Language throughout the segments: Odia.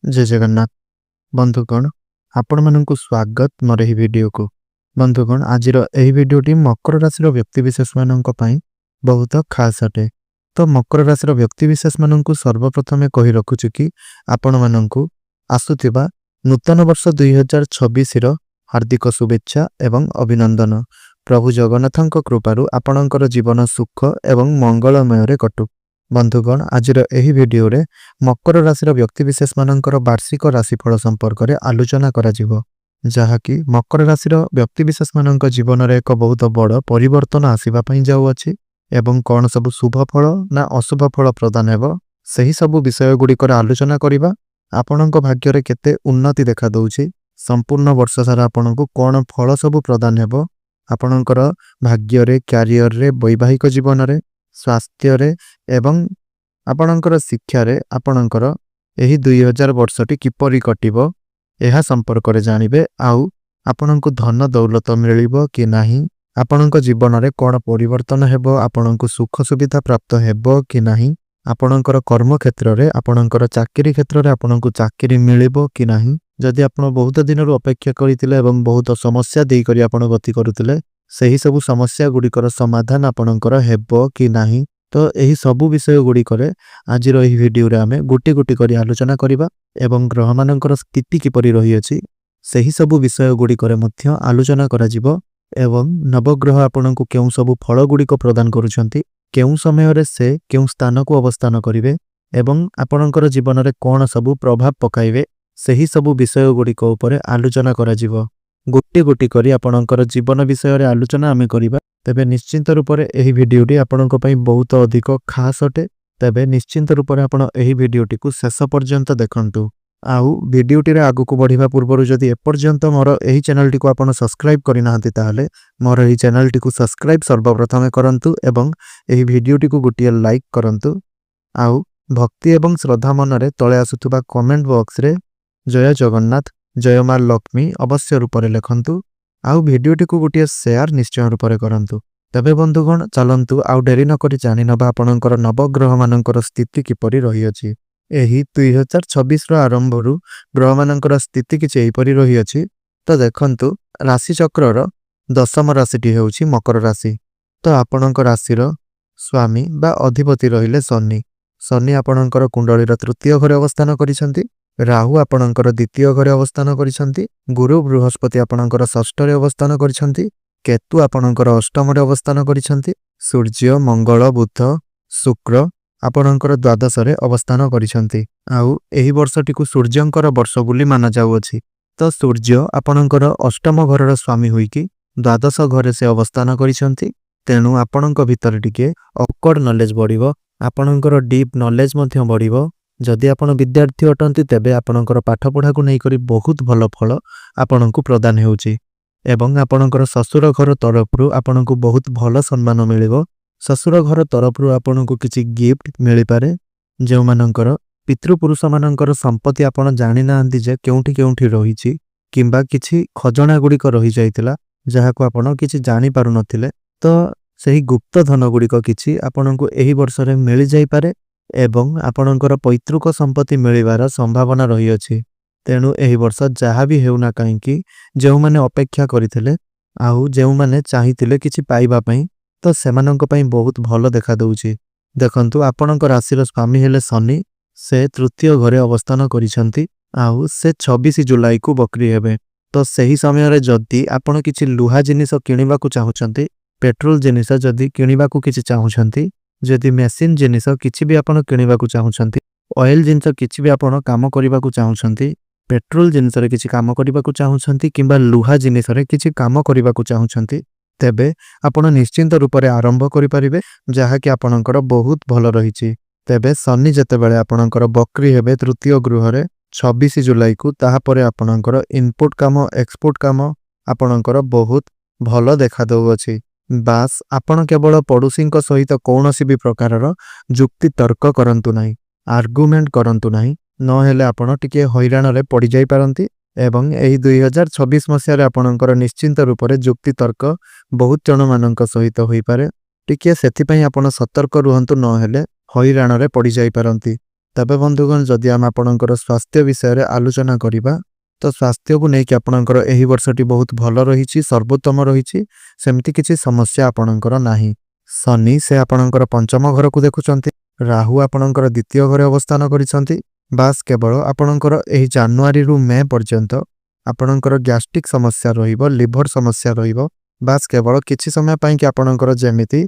ଜୟ ଜଗନ୍ନାଥ ବନ୍ଧୁଗଣ, ଆପଣମାନଙ୍କୁ ସ୍ୱାଗତ ମୋର ଏହି ଭିଡ଼ିଓକୁ। ବନ୍ଧୁଗଣ, ଆଜିର ଏହି ଭିଡ଼ିଓଟି ମକର ରାଶିର ବ୍ୟକ୍ତିବିଶେଷମାନଙ୍କ ପାଇଁ ବହୁତ ଖାସ୍ ଅଟେ। ତ ମକର ରାଶିର ବ୍ୟକ୍ତିବିଶେଷମାନଙ୍କୁ ସର୍ବପ୍ରଥମେ କହି ରଖୁଛୁ କି ଆପଣମାନଙ୍କୁ ଆସୁଥିବା ନୂତନ ବର୍ଷ 2026ର ହାର୍ଦ୍ଦିକ ଶୁଭେଚ୍ଛା ଏବଂ ଅଭିନନ୍ଦନ। ପ୍ରଭୁ ଜଗନ୍ନାଥଙ୍କ କୃପାରୁ ଆପଣଙ୍କର ଜୀବନ ସୁଖ ଏବଂ ମଙ୍ଗଳମୟରେ କଟୁ। ବନ୍ଧୁଗଣ, ଆଜିର ଏହି ଭିଡ଼ିଓରେ ମକର ରାଶିର ବ୍ୟକ୍ତିବିଶେଷମାନଙ୍କର ବାର୍ଷିକ ରାଶିଫଳ ସମ୍ପର୍କରେ ଆଲୋଚନା କରାଯିବ, ଯାହାକି ମକର ରାଶିର ବ୍ୟକ୍ତିବିଶେଷମାନଙ୍କ ଜୀବନରେ ଏକ ବହୁତ ବଡ଼ ପରିବର୍ତ୍ତନ ଆସିବା ପାଇଁ ଯାଉଅଛି ଏବଂ କ'ଣ ସବୁ ଶୁଭ ଫଳ ନା ଅଶୁଭ ଫଳ ପ୍ରଦାନ ହେବ, ସେହି ସବୁ ବିଷୟ ଗୁଡ଼ିକର ଆଲୋଚନା କରିବା। ଆପଣଙ୍କ ଭାଗ୍ୟରେ କେତେ ଉନ୍ନତି ଦେଖାଦେଉଛି, ସମ୍ପୂର୍ଣ୍ଣ ବର୍ଷ ସାରା ଆପଣଙ୍କୁ କ'ଣ ଫଳ ସବୁ ପ୍ରଦାନ ହେବ, ଆପଣଙ୍କର ଭାଗ୍ୟରେ, କ୍ୟାରିୟରରେ, ବୈବାହିକ ଜୀବନରେ, ସ୍ୱାସ୍ଥ୍ୟରେ ଏବଂ ଆପଣଙ୍କର ଶିକ୍ଷାରେ ଆପଣଙ୍କର ଏହି 2000 ବର୍ଷଟି କିପରି କଟିବ, ଏହା ସମ୍ପର୍କରେ ଜାଣିବେ। ଆଉ ଆପଣଙ୍କୁ ଧନ ଦୌଲତ ମିଳିବ କି ନାହିଁ, ଆପଣଙ୍କ ଜୀବନରେ କ'ଣ ପରିବର୍ତ୍ତନ ହେବ, ଆପଣଙ୍କୁ ସୁଖ ସୁବିଧା ପ୍ରାପ୍ତ ହେବ କି ନାହିଁ, ଆପଣଙ୍କର କର୍ମ କ୍ଷେତ୍ରରେ, ଆପଣଙ୍କର ଚାକିରି କ୍ଷେତ୍ରରେ ଆପଣଙ୍କୁ ଚାକିରି ମିଳିବ କି ନାହିଁ, ଯଦି ଆପଣ ବହୁତ ଦିନରୁ ଅପେକ୍ଷା କରିଥିଲେ ଏବଂ ବହୁତ ସମସ୍ୟା ଦେଇକରି ଆପଣ ଗତି କରୁଥିଲେ, ସେହି ସବୁ ସମସ୍ୟା ଗୁଡ଼ିକର ସମାଧାନ ଆପଣଙ୍କର ହେବ କି ନାହିଁ, ତ ଏହି ସବୁ ବିଷୟ ଗୁଡ଼ିକରେ ଆଜିର ଏହି ଭିଡ଼ିଓରେ ଆମେ ଗୋଟି ଗୋଟି କରି ଆଲୋଚନା କରିବା ଏବଂ ଗ୍ରହମାନଙ୍କର ସ୍ଥିତି କିପରି ରହିଅଛି, ସେହି ସବୁ ବିଷୟ ଗୁଡ଼ିକରେ ମଧ୍ୟ ଆଲୋଚନା କରାଯିବ ଏବଂ ନବଗ୍ରହ ଆପଣଙ୍କୁ କେଉଁ ସବୁ ଫଳ ଗୁଡ଼ିକ ପ୍ରଦାନ କରୁଛନ୍ତି, କେଉଁ ସମୟରେ ସେ କେଉଁ ସ୍ଥାନକୁ ଅବସ୍ଥାନ କରିବେ ଏବଂ ଆପଣଙ୍କର ଜୀବନରେ କ'ଣ ସବୁ ପ୍ରଭାବ ପକାଇବେ, ସେହି ସବୁ ବିଷୟ ଗୁଡ଼ିକ ଉପରେ ଆଲୋଚନା କରାଯିବ। ଗୋଟି ଗୋଟି କରି ଆପଣଙ୍କର ଜୀବନ ବିଷୟରେ ଆଲୋଚନା ଆମେ କରିବା। ତେବେ ନିଶ୍ଚିନ୍ତ ରୂପରେ ଏହି ଭିଡ଼ିଓଟି ଆପଣଙ୍କ ପାଇଁ ବହୁତ ଅଧିକ ଖାସ୍ ଅଟେ। ତେବେ ନିଶ୍ଚିନ୍ତ ରୂପରେ ଆପଣ ଏହି ଭିଡ଼ିଓଟିକୁ ଶେଷ ପର୍ଯ୍ୟନ୍ତ ଦେଖନ୍ତୁ। ଆଉ ଭିଡ଼ିଓଟିରେ ଆଗକୁ ବଢ଼ିବା ପୂର୍ବରୁ ଯଦି ଏପର୍ଯ୍ୟନ୍ତ ମୋର ଏହି ଚ୍ୟାନେଲଟିକୁ ଆପଣ ସବସ୍କ୍ରାଇବ୍ କରିନାହାନ୍ତି, ତାହେଲେ ମୋର ଏହି ଚ୍ୟାନେଲଟିକୁ ସବସ୍କ୍ରାଇବ୍ ସର୍ବପ୍ରଥମେ କରନ୍ତୁ ଏବଂ ଏହି ଭିଡ଼ିଓଟିକୁ ଗୋଟିଏ ଲାଇକ୍ କରନ୍ତୁ। ଆଉ ଭକ୍ତି ଏବଂ ଶ୍ରଦ୍ଧା ମନରେ ତଳେ ଆସୁଥିବା କମେଣ୍ଟ ବକ୍ସରେ ଜୟ ଜଗନ୍ନାଥ, ଜୟ ମା ଲକ୍ଷ୍ମୀ ଅବଶ୍ୟ ରୂପରେ ଲେଖନ୍ତୁ। ଆଉ ଭିଡ଼ିଓଟିକୁ ଗୋଟିଏ ସେୟାର ନିଶ୍ଚୟ ରୂପରେ କରନ୍ତୁ। ତେବେ ବନ୍ଧୁଗଣ, ଚାଲନ୍ତୁ ଆଉ ଡେରି ନକରି ଜାଣିନେବା ଆପଣଙ୍କର ନବଗ୍ରହମାନଙ୍କର ସ୍ଥିତି କିପରି ରହିଅଛି। ଏହି 2026ର ଆରମ୍ଭରୁ ଗ୍ରହମାନଙ୍କର ସ୍ଥିତି କିଛି ଏହିପରି ରହିଅଛି। ତ ଦେଖନ୍ତୁ, ରାଶିଚକ୍ରର ଦଶମ ରାଶିଟି ହେଉଛି ମକର ରାଶି। ତ ଆପଣଙ୍କ ରାଶିର ସ୍ୱାମୀ ବା ଅଧିପତି ରହିଲେ ଶନି। ଶନି ଆପଣଙ୍କର କୁଣ୍ଡଳୀର ତୃତୀୟ ଘରେ ଅବସ୍ଥାନ କରିଛନ୍ତି। ରାହୁ ଆପଣଙ୍କର ଦ୍ୱିତୀୟ ଘରେ ଅବସ୍ଥାନ କରିଛନ୍ତି। ଗୁରୁ ବୃହସ୍ପତି ଆପଣଙ୍କର ଷଷ୍ଠରେ ଅବସ୍ଥାନ କରିଛନ୍ତି। କେତୁ ଆପଣଙ୍କର ଅଷ୍ଟମରେ ଅବସ୍ଥାନ କରିଛନ୍ତି। ସୂର୍ଯ୍ୟ, ମଙ୍ଗଳ, ବୁଧ, ଶୁକ୍ର ଆପଣଙ୍କର ଦ୍ୱାଦଶରେ ଅବସ୍ଥାନ କରିଛନ୍ତି। ଆଉ ଏହି ବର୍ଷଟିକୁ ସୂର୍ଯ୍ୟଙ୍କର ବର୍ଷ ବୋଲି ମାନାଯାଉଅଛି। ତ ସୂର୍ଯ୍ୟ ଆପଣଙ୍କର ଅଷ୍ଟମ ଘରର ସ୍ୱାମୀ ହୋଇକି ଦ୍ୱାଦଶ ଘରେ ସେ ଅବସ୍ଥାନ କରିଛନ୍ତି। ତେଣୁ ଆପଣଙ୍କ ଭିତରେ ଟିକେ ଅକଲ୍ଟ ନଲେଜ ବଢ଼ିବ, ଆପଣଙ୍କର ଡିପ୍ ନଲେଜ ମଧ୍ୟ ବଢ଼ିବ। ଯଦି ଆପଣ ବିଦ୍ୟାର୍ଥୀ ଅଟନ୍ତି, ତେବେ ଆପଣଙ୍କର ପାଠପଢ଼ାକୁ ନେଇକରି ବହୁତ ଭଲ ଫଳ ଆପଣଙ୍କୁ ପ୍ରଦାନ ହେଉଛି ଏବଂ ଆପଣଙ୍କର ଶ୍ୱଶୁର ଘର ତରଫରୁ ଆପଣଙ୍କୁ ବହୁତ ଭଲ ସମ୍ମାନ ମିଳିବ। ଶ୍ୱଶୁର ଘର ତରଫରୁ ଆପଣଙ୍କୁ କିଛି ଗିଫ୍ଟ ମିଳିପାରେ। ଯେଉଁମାନଙ୍କର ପିତୃପୁରୁଷମାନଙ୍କର ସମ୍ପତ୍ତି ଆପଣ ଜାଣିନାହାନ୍ତି ଯେ କେଉଁଠି କେଉଁଠି ରହିଛି କିମ୍ବା କିଛି ଖଜଣା ଗୁଡ଼ିକ ରହିଯାଇଥିଲା, ଯାହାକୁ ଆପଣ କିଛି ଜାଣିପାରୁନଥିଲେ, ତ ସେହି ଗୁପ୍ତ ଧନ ଗୁଡ଼ିକ କିଛି ଆପଣଙ୍କୁ ଏହି ବର୍ଷରେ ମିଳିଯାଇପାରେ ଏବଂ ଆପଣଙ୍କର ପୈତୃକ ସମ୍ପତ୍ତି ମିଳିବାର ସମ୍ଭାବନା ରହିଅଛି। ତେଣୁ ଏହି ବର୍ଷ ଯାହା ବି ହେଉନା କାହିଁକି, ଯେଉଁମାନେ ଅପେକ୍ଷା କରିଥିଲେ ଆଉ ଯେଉଁମାନେ ଚାହିଁଥିଲେ କିଛି ପାଇବା ପାଇଁ, ତ ସେମାନଙ୍କ ପାଇଁ ବହୁତ ଭଲ ଦେଖାଦେଉଛି। ଦେଖନ୍ତୁ, ଆପଣଙ୍କ ରାଶିର ସ୍ୱାମୀ ହେଲେ ଶନି। ସେ ତୃତୀୟ ଘରେ ଅବସ୍ଥାନ କରିଛନ୍ତି ଆଉ ସେ 26 ଜୁଲାଇକୁ ବକ୍ରି ହେବେ। ତ ସେହି ସମୟରେ ଯଦି ଆପଣ କିଛି ଲୁହା ଜିନିଷ କିଣିବାକୁ ଚାହୁଁଛନ୍ତି, ପେଟ୍ରୋଲ ଜିନିଷ ଯଦି କିଣିବାକୁ କିଛି ଚାହୁଁଛନ୍ତି, ଯଦି ମେସିନ୍ ଜିନିଷ କିଛି ବି ଆପଣ କିଣିବାକୁ ଚାହୁଁଛନ୍ତି, ଅଏଲ ଜିନିଷ କିଛି ବି ଆପଣ କାମ କରିବାକୁ ଚାହୁଁଛନ୍ତି, ପେଟ୍ରୋଲ ଜିନିଷରେ କିଛି କାମ କରିବାକୁ ଚାହୁଁଛନ୍ତି କିମ୍ବା ଲୁହା ଜିନିଷରେ କିଛି କାମ କରିବାକୁ ଚାହୁଁଛନ୍ତି, ତେବେ ଆପଣ ନିଶ୍ଚିନ୍ତ ରୂପରେ ଆରମ୍ଭ କରିପାରିବେ, ଯାହାକି ଆପଣଙ୍କର ବହୁତ ଭଲ ରହିଛି। ତେବେ ଶନି ଯେତେବେଳେ ଆପଣଙ୍କର ବକ୍ରି ହେବେ ତୃତୀୟ ଗୃହରେ 26 ଜୁଲାଇକୁ, ତାହାପରେ ଆପଣଙ୍କର ଇମ୍ପୋର୍ଟ କାମ, ଏକ୍ସପୋର୍ଟ କାମ ଆପଣଙ୍କର ବହୁତ ଭଲ ଦେଖାଦେଉଅଛି। ବାସ୍, ଆପଣ କେବଳ ପଡ଼ୋଶୀଙ୍କ ସହିତ କୌଣସି ବି ପ୍ରକାରର ଯୁକ୍ତି ତର୍କ କରନ୍ତୁ ନାହିଁ, ଆର୍ଗୁମେଣ୍ଟ କରନ୍ତୁ ନାହିଁ, ନହେଲେ ଆପଣ ଟିକିଏ ହଇରାଣରେ ପଡ଼ିଯାଇପାରନ୍ତି। ଏବଂ ଏହି 2026 ମସିହାରେ ଆପଣଙ୍କର ନିଶ୍ଚିନ୍ତ ରୂପରେ ଯୁକ୍ତି ତର୍କ ବହୁତ ଜଣମାନଙ୍କ ସହିତ ହୋଇପାରେ। ଟିକିଏ ସେଥିପାଇଁ ଆପଣ ସତର୍କ ରୁହନ୍ତୁ, ନହେଲେ ହଇରାଣରେ ପଡ଼ିଯାଇପାରନ୍ତି। ତେବେ ବନ୍ଧୁଗଣ, ଯଦି ଆମେ ଆପଣଙ୍କର ସ୍ୱାସ୍ଥ୍ୟ ବିଷୟରେ ଆଲୋଚନା କରିବା, ତ ସ୍ୱାସ୍ଥ୍ୟକୁ ନେଇକି ଆପଣଙ୍କର ଏହି ବର୍ଷଟି ବହୁତ ଭଲ ରହିଛି, ସର୍ବୋତ୍ତମ ରହିଛି। ସେମିତି କିଛି ସମସ୍ୟା ଆପଣଙ୍କର ନାହିଁ। ଶନି ସେ ଆପଣଙ୍କର ପଞ୍ଚମ ଘରକୁ ଦେଖୁଛନ୍ତି, ରାହୁ ଆପଣଙ୍କର ଦ୍ୱିତୀୟ ଘରେ ଅବସ୍ଥାନ କରିଛନ୍ତି। ବାସ୍, କେବଳ ଆପଣଙ୍କର ଏହି ଜାନୁଆରୀରୁ ମେ ପର୍ଯ୍ୟନ୍ତ ଆପଣଙ୍କର ଗ୍ୟାଷ୍ଟ୍ରିକ୍ ସମସ୍ୟା ରହିବ, ଲିଭର ସମସ୍ୟା ରହିବ। ବାସ୍, କେବଳ କିଛି ସମୟ ପାଇଁକି ଆପଣଙ୍କର ଯେମିତି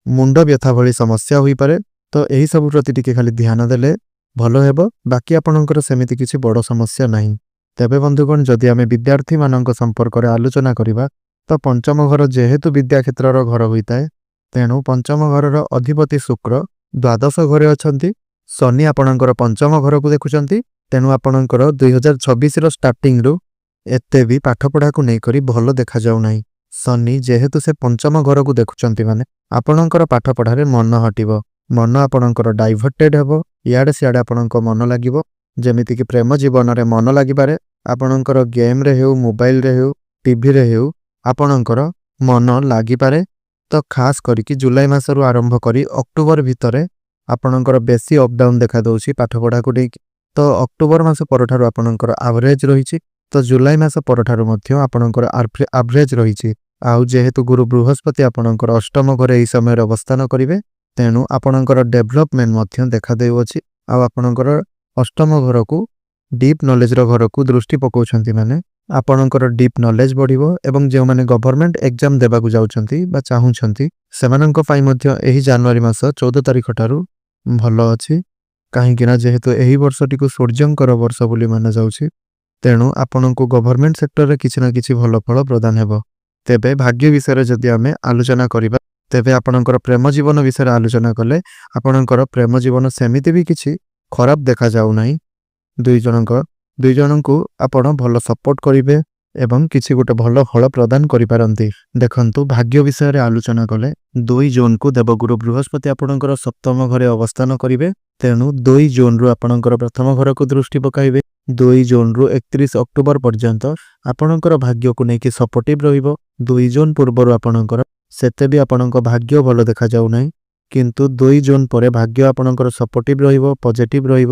ମୁଣ୍ଡ ବ୍ୟଥା ଭଳି ସମସ୍ୟା ହୋଇପାରେ। ତ ଏହି ସବୁ ପ୍ରତି ଟିକେ ଖାଲି ଧ୍ୟାନ ଦେଲେ ଭଲ ହେବ। ବାକି ଆପଣଙ୍କର ସେମିତି କିଛି ବଡ଼ ସମସ୍ୟା ନାହିଁ। ତେବେ ବନ୍ଧୁଗଣ, ଯଦି ଆମେ ବିଦ୍ୟାର୍ଥୀମାନଙ୍କ ସମ୍ପର୍କରେ ଆଲୋଚନା କରିବା, ତ ପଞ୍ଚମ ଘର ଯେହେତୁ ବିଦ୍ୟା କ୍ଷେତ୍ରର ଘର ହୋଇଥାଏ, ତେଣୁ ପଞ୍ଚମ ଘରର ଅଧିପତି ଶୁକ୍ର ଦ୍ୱାଦଶ ଘରେ ଅଛନ୍ତି। ଶନି ଆପଣଙ୍କର ପଞ୍ଚମ ଘରକୁ ଦେଖୁଛନ୍ତି। ତେଣୁ ଆପଣଙ୍କର 2026ର ଷ୍ଟାର୍ଟିଂରୁ ଏତେ ବି ପାଠପଢ଼ାକୁ ନେଇକରି ଭଲ ଦେଖାଯାଉ ନାହିଁ। ଶନି ଯେହେତୁ ସେ ପଞ୍ଚମ ଘରକୁ ଦେଖୁଛନ୍ତି, ମାନେ ଆପଣଙ୍କର ପାଠପଢ଼ାରେ ମନ ହଟିବ, ମନ ଆପଣଙ୍କର ଡାଇଭର୍ଟେଡ୍ ହେବ, ଇଆଡ଼େ ସିଆଡ଼େ ଆପଣଙ୍କ ମନ ଲାଗିବ। ଯେମିତିକି ପ୍ରେମ ଜୀବନରେ ମନ ଲାଗିପାରେ, ଆପଣଙ୍କର ଗେମ୍ରେ ହେଉ, ମୋବାଇଲରେ ହେଉ, ଟିଭିରେ ହେଉ, ଆପଣଙ୍କର ମନ ଲାଗିପାରେ। ତ ଖାସ୍ କରିକି ଜୁଲାଇ ମାସରୁ ଆରମ୍ଭ କରି ଅକ୍ଟୋବର ଭିତରେ ଆପଣଙ୍କର ବେଶୀ ଅପଡାଉନ୍ ଦେଖାଦେଉଛି ପାଠପଢ଼ାକୁ ନେଇକି। ତ ଅକ୍ଟୋବର ମାସ ପରଠାରୁ ଆପଣଙ୍କର ଆଭରେଜ ରହିଛି, ତ ଜୁଲାଇ ମାସ ପରଠାରୁ ମଧ୍ୟ ଆପଣଙ୍କର ଆଭରେଜ ରହିଛି। ଆଉ ଯେହେତୁ ଗୁରୁ ବୃହସ୍ପତି ଆପଣଙ୍କର ଅଷ୍ଟମ ଘରେ ଏହି ସମୟରେ ଅବସ୍ଥାନ କରିବେ, ତେଣୁ ଆପଣଙ୍କର ଡେଭଲପମେଣ୍ଟ ମଧ୍ୟ ଦେଖାଦେଉଅଛି। ଆଉ ଆପଣଙ୍କର ଅଷ୍ଟମ ଘରକୁ, ଡିପ୍ ନଲେଜର ଘରକୁ ଦୃଷ୍ଟି ପକାଉଛନ୍ତି, ମାନେ ଆପଣଙ୍କର ଡିପ୍ ନଲେଜ ବଢ଼ିବ। ଏବଂ ଯେଉଁମାନେ ଗଭର୍ଣ୍ଣମେଣ୍ଟ ଏକ୍ଜାମ ଦେବାକୁ ଯାଉଛନ୍ତି ବା ଚାହୁଁଛନ୍ତି, ସେମାନଙ୍କ ପାଇଁ ମଧ୍ୟ ଏହି ଜାନୁଆରୀ ମାସ 14 ତାରିଖ ଠାରୁ ଭଲ ଅଛି। କାହିଁକି ନା ଯେହେତୁ ଏହି ବର୍ଷଟିକୁ ସୂର୍ଯ୍ୟଙ୍କର ବର୍ଷ ବୋଲି ମାନାଯାଉଛି, ତେଣୁ ଆପଣଙ୍କୁ ଗଭର୍ଣ୍ଣମେଣ୍ଟ ସେକ୍ଟରରେ କିଛି ନା କିଛି ଭଲ ଫଳ ପ୍ରଦାନ ହେବ। ତେବେ ଭାଗ୍ୟ ବିଷୟରେ ଯଦି ଆମେ ଆଲୋଚନା କରିବା, ତେବେ ଆପଣଙ୍କର ପ୍ରେମ ଜୀବନ ବିଷୟରେ ଆଲୋଚନା କଲେ, ଆପଣଙ୍କର ପ୍ରେମ ଜୀବନ ସେମିତି ବି କିଛି ଖରାପ ଦେଖାଯାଉନାହିଁ। ଦୁଇ ଜଣଙ୍କୁ ଆପଣ ଭଲ ସପୋର୍ଟ କରିବେ ଏବଂ କିଛି ଗୋଟେ ଭଲ ଫଳ ପ୍ରଦାନ କରିପାରନ୍ତି। ଦେଖନ୍ତୁ, ଭାଗ୍ୟ ବିଷୟରେ ଆଲୋଚନା କଲେ 2 ଜୁନକୁ ଦେବଗୁରୁ ବୃହସ୍ପତି ଆପଣଙ୍କର ସପ୍ତମ ଘରେ ଅବସ୍ଥାନ କରିବେ। ତେଣୁ 2 ଜୁନରୁ ଆପଣଙ୍କର ପ୍ରଥମ ଘରକୁ ଦୃଷ୍ଟି ପକାଇବେ। 2 ଜୁନରୁ 31 ଅକ୍ଟୋବର ପର୍ଯ୍ୟନ୍ତ ଆପଣଙ୍କର ଭାଗ୍ୟକୁ ନେଇକି ସପୋର୍ଟିଭ ରହିବ। 2 ଜୁନ ପୂର୍ବରୁ ଆପଣଙ୍କର ସେତେ ବି ଆପଣଙ୍କ ଭାଗ୍ୟ ଭଲ ଦେଖାଯାଉନାହିଁ, କିନ୍ତୁ 2 ଜୁନ ପରେ ଭାଗ୍ୟ ଆପଣଙ୍କର ସପୋର୍ଟିଭ ରହିବ, ପଜିଟିଭ ରହିବ।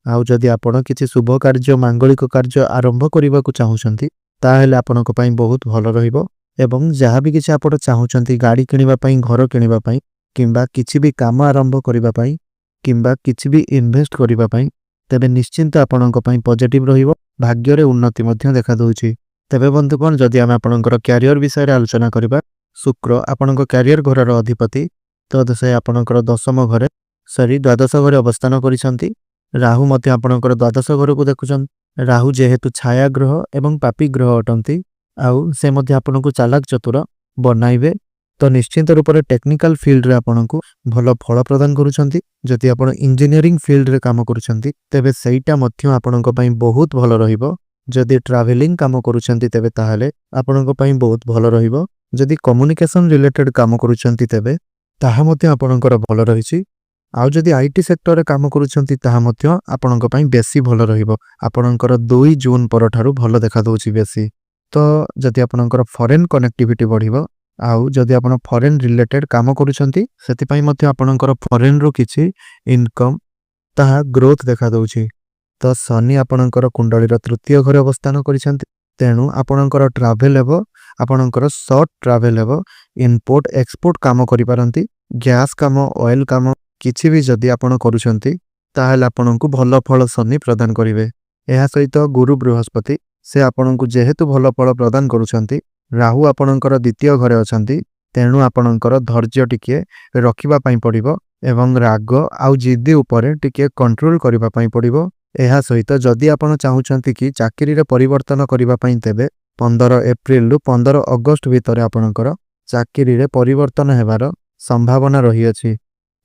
ଆଉ ଯଦି ଆପଣ କିଛି ଶୁଭ କାର୍ଯ୍ୟ, ମାଙ୍ଗଳିକ କାର୍ଯ୍ୟ ଆରମ୍ଭ କରିବାକୁ ଚାହୁଁଛନ୍ତି, ତାହେଲେ ଆପଣଙ୍କ ପାଇଁ ବହୁତ ଭଲ ରହିବ। ଏବଂ ଯାହା ବି କିଛି ଆପଣ ଚାହୁଁଛନ୍ତି, ଗାଡ଼ି କିଣିବା ପାଇଁ, ଘର କିଣିବା ପାଇଁ, କିମ୍ବା କିଛି ବି କାମ ଆରମ୍ଭ କରିବା ପାଇଁ, କିମ୍ବା କିଛି ବି ଇନଭେଷ୍ଟ କରିବା ପାଇଁ, ତେବେ ନିଶ୍ଚିନ୍ତ ଆପଣଙ୍କ ପାଇଁ ପଜିଟିଭ ରହିବ। ଭାଗ୍ୟରେ ଉନ୍ନତି ମଧ୍ୟ ଦେଖାଦେଉଛି। ତେବେ ବନ୍ଧୁଗଣ, ଯଦି ଆମେ ଆପଣଙ୍କର କ୍ୟାରିୟର ବିଷୟରେ ଆଲୋଚନା କରିବା, ଶୁକ୍ର ଆପଣଙ୍କ କ୍ୟାରିୟର ଘରର ଅଧିପତି, ତ ସେ ଆପଣଙ୍କର ଦଶମ ଘରେ, ସରି, ଦ୍ୱାଦଶ ଘରେ ଅବସ୍ଥାନ କରିଛନ୍ତି। ରାହୁ ମଧ୍ୟ ଆପଣଙ୍କର ଦ୍ୱାଦଶ ଘରକୁ ଦେଖୁଛନ୍ତି। ରାହୁ ଯେହେତୁ ଛାୟା ଗ୍ରହ ଏବଂ ପାପୀ ଗ୍ରହ ଅଟନ୍ତି, ଆଉ ସେ ମଧ୍ୟ ଆପଣଙ୍କୁ ଚାଲାକ ଚତୁର ବନାଇବେ, ତ ନିଶ୍ଚିନ୍ତ ରୂପରେ ଟେକ୍ନିକାଲ ଫିଲ୍ଡରେ ଆପଣଙ୍କୁ ଭଲ ଫଳ ପ୍ରଦାନ କରୁଛନ୍ତି। ଯଦି ଆପଣ ଇଞ୍ଜିନିୟରିଂ ଫିଲ୍ଡରେ କାମ କରୁଛନ୍ତି, ତେବେ ସେଇଟା ମଧ୍ୟ ଆପଣଙ୍କ ପାଇଁ ବହୁତ ଭଲ ରହିବ। ଯଦି ଟ୍ରାଭେଲିଂ କାମ କରୁଛନ୍ତି, ତେବେ ତାହେଲେ ଆପଣଙ୍କ ପାଇଁ ବହୁତ ଭଲ ରହିବ। ଯଦି କମ୍ୟୁନିକେସନ ରିଲେଟେଡ୍ କାମ କରୁଛନ୍ତି, ତେବେ ତାହା ମଧ୍ୟ ଆପଣଙ୍କର ଭଲ ରହିଛି। ଆଉ ଯଦି IT ସେକ୍ଟରରେ କାମ କରୁଛନ୍ତି, ତାହା ମଧ୍ୟ ଆପଣଙ୍କ ପାଇଁ ବେଶୀ ଭଲ ରହିବ। ଆପଣଙ୍କର 2 ଜୁନ ପରଠାରୁ ଭଲ ଦେଖାଦେଉଛି ବେଶୀ। ତ ଯଦି ଆପଣଙ୍କର ଫରେନ୍ କନେକ୍ଟିଭିଟି ବଢ଼ିବ, ଆଉ ଯଦି ଆପଣ ଫରେନ୍ ରିଲେଟେଡ୍ କାମ କରୁଛନ୍ତି, ସେଥିପାଇଁ ମଧ୍ୟ ଆପଣଙ୍କର ଫରେନ୍ରୁ କିଛି ଇନକମ୍ ତାହା ଗ୍ରୋଥ ଦେଖାଦେଉଛି। ତ ଶନି ଆପଣଙ୍କର କୁଣ୍ଡଳୀର ତୃତୀୟ ଘରେ ଅବସ୍ଥାନ କରିଛନ୍ତି, ତେଣୁ ଆପଣଙ୍କର ଟ୍ରାଭେଲ୍ ହେବ, ଆପଣଙ୍କର ସର୍ଟ ଟ୍ରାଭେଲ୍ ହେବ, ଇମ୍ପୋର୍ଟ ଏକ୍ସପୋର୍ଟ କାମ କରିପାରନ୍ତି। ଗ୍ୟାସ୍ କାମ, ଅଏଲ୍ କାମ କିଛି ବି ଯଦି ଆପଣ କରୁଛନ୍ତି, ତାହେଲେ ଆପଣଙ୍କୁ ଭଲ ଫଳ ଶନି ପ୍ରଦାନ କରିବେ। ଏହା ସହିତ ଗୁରୁ ବୃହସ୍ପତି ସେ ଆପଣଙ୍କୁ ଯେହେତୁ ଭଲ ଫଳ ପ୍ରଦାନ କରୁଛନ୍ତି, ରାହୁ ଆପଣଙ୍କର ଦ୍ୱିତୀୟ ଘରେ ଅଛନ୍ତି, ତେଣୁ ଆପଣଙ୍କର ଧୈର୍ଯ୍ୟ ଟିକିଏ ରଖିବା ପାଇଁ ପଡ଼ିବ ଏବଂ ରାଗ ଆଉ ଜିଦ୍ଦି ଉପରେ ଟିକିଏ କଣ୍ଟ୍ରୋଲ କରିବା ପାଇଁ ପଡ଼ିବ। ଏହା ସହିତ ଯଦି ଆପଣ ଚାହୁଁଛନ୍ତି କି ଚାକିରିରେ ପରିବର୍ତ୍ତନ କରିବା ପାଇଁ, ତେବେ 15 ଏପ୍ରିଲରୁ 15 ଅଗଷ୍ଟ ଭିତରେ ଆପଣଙ୍କର ଚାକିରିରେ ପରିବର୍ତ୍ତନ ହେବାର ସମ୍ଭାବନା ରହିଅଛି।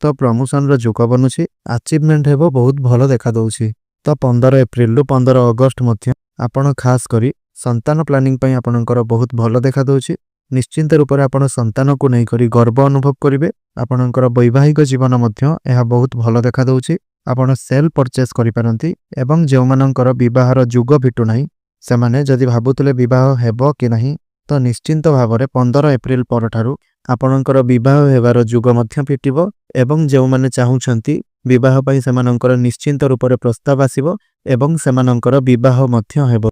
ତ ପ୍ରମୋସନର ଯୁଗ ବନୁଛି, ଆଚିଭମେଣ୍ଟ ହେବ, ବହୁତ ଭଲ ଦେଖାଦେଉଛି। ତ 15 ଏପ୍ରିଲରୁ 15 ଅଗଷ୍ଟ ମଧ୍ୟ ଆପଣ ଖାସ୍ କରି ସନ୍ତାନ ପ୍ଲାନିଂ ପାଇଁ ଆପଣଙ୍କର ବହୁତ ଭଲ ଦେଖାଦେଉଛି। ନିଶ୍ଚିନ୍ତ ରୂପରେ ଆପଣ ସନ୍ତାନକୁ ନେଇକରି ଗର୍ବ ଅନୁଭବ କରିବେ। ଆପଣଙ୍କର ବୈବାହିକ ଜୀବନ ମଧ୍ୟ ଏହା ବହୁତ ଭଲ ଦେଖାଦେଉଛି। ଆପଣ ସେଲ୍ଫ ପରଚେସ୍ କରିପାରନ୍ତି। ଏବଂ ଯେଉଁମାନଙ୍କର ବିବାହର ଯୁଗ ଫିଟୁନାହିଁ, ସେମାନେ ଯଦି ଭାବୁଥିଲେ ବିବାହ ହେବ କି ନାହିଁ, ତ ନିଶ୍ଚିନ୍ତ ଭାବରେ 15 ଏପ୍ରିଲ ପରଠାରୁ ଆପଣଙ୍କର ବିବାହ ହେବାର ଯୁଗ ମଧ୍ୟ ଫିଟିବ। ଏବଂ ଯେଉଁମାନେ ଚାହୁଁଛନ୍ତି ବିବାହ ପାଇଁ ସେମାନଙ୍କର ନିଶ୍ଚିନ୍ତ ରୂପରେ ପ୍ରସ୍ତାବ ଆସିବ ଏବଂ ସେମାନଙ୍କର ବିବାହ ମଧ୍ୟ ହେବ।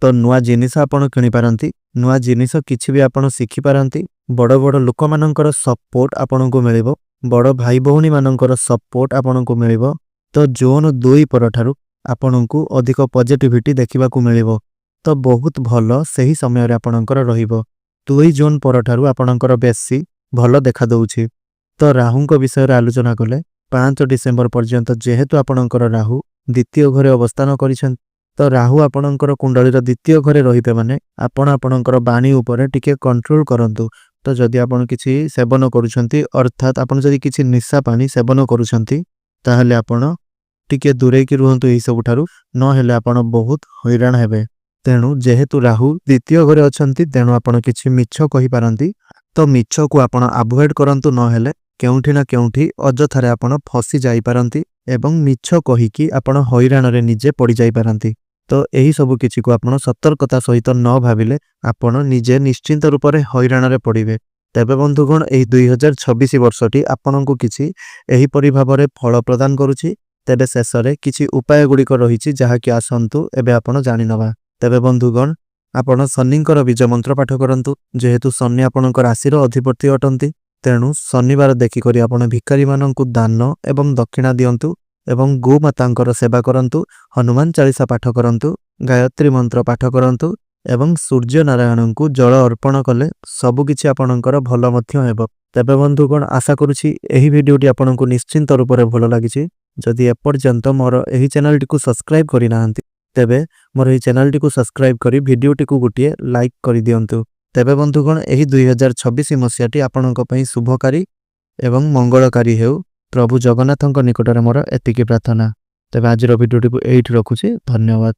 ତ ନୂଆ ଜିନିଷ ଆପଣ କିଣିପାରନ୍ତି, ନୂଆ ଜିନିଷ କିଛି ବି ଆପଣ ଶିଖିପାରନ୍ତି। ବଡ଼ ବଡ଼ ଲୋକମାନଙ୍କର ସପୋର୍ଟ ଆପଣଙ୍କୁ ମିଳିବ, ବଡ଼ ଭାଇ ଭଉଣୀମାନଙ୍କର ସପୋର୍ଟ ଆପଣଙ୍କୁ ମିଳିବ। ତ ଜୁନ୍ 2 ପରଠାରୁ ଆପଣଙ୍କୁ ଅଧିକ ପଜିଟିଭିଟି ଦେଖିବାକୁ ମିଳିବ। ତ ବହୁତ ଭଲ ସେହି ସମୟରେ ଆପଣଙ୍କର ରହିବ। 2 ଜୁନ୍ ପରଠାରୁ ଆପଣଙ୍କର ବେଶୀ ଭଲ ଦେଖାଦେଉଛି। ତ ରାହୁଙ୍କ ବିଷୟରେ ଆଲୋଚନା କଲେ, 5 ଡିସେମ୍ବର ପର୍ଯ୍ୟନ୍ତ ଯେହେତୁ ଆପଣଙ୍କର ରାହୁ ଦ୍ୱିତୀୟ ଘରେ ଅବସ୍ଥାନ କରିଛନ୍ତି, ତ ରାହୁ ଆପଣଙ୍କର କୁଣ୍ଡଳୀର ଦ୍ୱିତୀୟ ଘରେ ରହିବେ, ମାନେ ଆପଣ ଆପଣଙ୍କର ବାଣୀ ଉପରେ ଟିକେ କଣ୍ଟ୍ରୋଲ କରନ୍ତୁ। ତ ଯଦି ଆପଣ କିଛି ସେବନ କରୁଛନ୍ତି, ଅର୍ଥାତ୍ ଆପଣ ଯଦି କିଛି ନିଶା ପାଣି ସେବନ କରୁଛନ୍ତି, ତାହେଲେ ଆପଣ ଟିକେ ଦୂରେଇକି ରୁହନ୍ତୁ ଏହିସବୁ ଠାରୁ, ନହେଲେ ଆପଣ ବହୁତ ହଇରାଣ ହେବେ। ତେଣୁ ଯେହେତୁ ରାହୁ ଦ୍ୱିତୀୟ ଘରେ ଅଛନ୍ତି, ତେଣୁ ଆପଣ କିଛି ମିଛ କହିପାରନ୍ତି। ତ ମିଛକୁ ଆପଣ ଆଭଏଡ୍ କରନ୍ତୁ, ନହେଲେ କେଉଁଠି ନା କେଉଁଠି ଅଯଥାରେ ଆପଣ ଫସି ଯାଇପାରନ୍ତି ଏବଂ ମିଛ କହିକି ଆପଣ ହଇରାଣରେ ନିଜେ ପଡ଼ିଯାଇପାରନ୍ତି। ତ ଏହି ସବୁ କିଛିକୁ ଆପଣ ସତର୍କତା ସହିତ ନ ଭାବିଲେ ଆପଣ ନିଜେ ନିଶ୍ଚିନ୍ତ ରୂପରେ ହଇରାଣରେ ପଡ଼ିବେ। ତେବେ ବନ୍ଧୁଗଣ, ଏହି 2026 ବର୍ଷଟି ଆପଣଙ୍କୁ କିଛି ଏହିପରି ଭାବରେ ଫଳ ପ୍ରଦାନ କରୁଛି। ତେବେ ଶେଷରେ କିଛି ଉପାୟ ଗୁଡ଼ିକ ରହିଛି, ଯାହାକି ଆସନ୍ତୁ ଏବେ ଆପଣ ଜାଣିନେବା। ତେବେ ବନ୍ଧୁଗଣ, ଆପଣ ଶନିଙ୍କର ବୀଜ ମନ୍ତ୍ର ପାଠ କରନ୍ତୁ। ଯେହେତୁ ଶନି ଆପଣଙ୍କ ରାଶିର ଅଧିପତି ଅଟନ୍ତି, ତେଣୁ ଶନିବାର ଦେଖିକରି ଆପଣ ଭିକାରୀମାନଙ୍କୁ ଦାନ ଏବଂ ଦକ୍ଷିଣା ଦିଅନ୍ତୁ ଏବଂ ଗୋମାତାଙ୍କର ସେବା କରନ୍ତୁ, ହନୁମାନ ଚାଳିଶା ପାଠ କରନ୍ତୁ, ଗାୟତ୍ରୀ ମନ୍ତ୍ର ପାଠ କରନ୍ତୁ ଏବଂ ସୂର୍ଯ୍ୟ ନାରାୟଣଙ୍କୁ ଜଳ ଅର୍ପଣ କଲେ ସବୁକିଛି ଆପଣଙ୍କର ଭଲ ମଧ୍ୟ ହେବ। ତେବେ ବନ୍ଧୁଗଣ, ଆଶା କରୁଛି ଏହି ଭିଡ଼ିଓଟି ଆପଣଙ୍କୁ ନିଶ୍ଚିନ୍ତ ରୂପରେ ଭଲ ଲାଗିଛି। ଯଦି ଏପର୍ଯ୍ୟନ୍ତ ମୋର ଏହି ଚ୍ୟାନେଲଟିକୁ ସବସ୍କ୍ରାଇବ୍ କରିନାହାନ୍ତି, ତେବେ ମୋର ଏହି ଚ୍ୟାନେଲଟିକୁ ସବସ୍କ୍ରାଇବ୍ କରି ଭିଡ଼ିଓଟିକୁ ଗୋଟିଏ ଲାଇକ୍ କରିଦିଅନ୍ତୁ। ତେବେ ବନ୍ଧୁଗଣ, ଏହି 2026 ମସିହାଟି ଆପଣଙ୍କ ପାଇଁ ଶୁଭକାରୀ ଏବଂ ମଙ୍ଗଳକାରୀ ହେଉ, ପ୍ରଭୁ ଜଗନ୍ନାଥଙ୍କ ନିକଟରେ ମୋର ଏତିକି ପ୍ରାର୍ଥନା। ତେବେ ଆଜିର ଭିଡ଼ିଓଟିକୁ ଏଇଠି ରଖୁଛି। ଧନ୍ୟବାଦ।